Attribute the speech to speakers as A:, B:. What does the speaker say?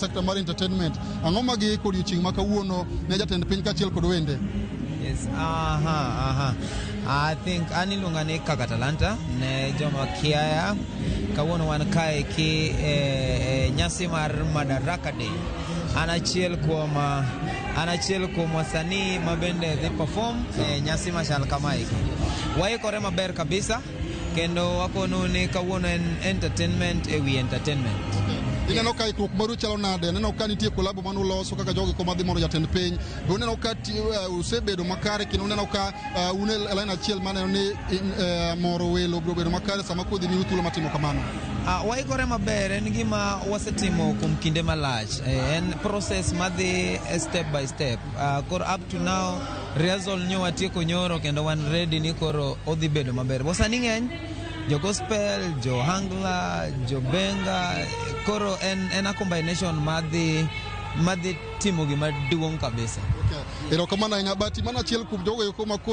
A: Sector mar entertainment, ang'o ma giiko odiochieng' ma kawuono ne jatend piny kaachiel kod wende?
B: Yes, aha. I think an iluonga ni Kaka Talanta ne joma kiaya. Kawuono wan kae ki e nyasi mar Madaraka Day. An achiel kuom wasanii ma bende dhi perform e nyasi machal kamae. Waikore maber kabisa kendo wakonu ni kawuono en entertainment ewi entertainment.
A: Ineno ka ikruok maru chalo nade? Aneno ka nitie kolabo mane uloso kaka jogo eko madhi mondo jatend piny. Be uneno ka usebedo makare kendo uneno ka un e line achiel maneno ni moro welo biro bedo makare sama kodhi miu thuolo matimo kamano?
B: Waikore maber, en gima wasetimo kuom kinde malach. En process madhi step by step. Koro up to now rehearsal nyo watieko nyoro kendo wan ready ni koro odhi bedo maber. Wasanii ng'eny, jo gospel, jo ohangla, jo benga, koro en a combination madhi timo gima duong' kabisa.
A: Okay. Erokamano ahinya. Bati, mano achiel kuom jogo eko ma koro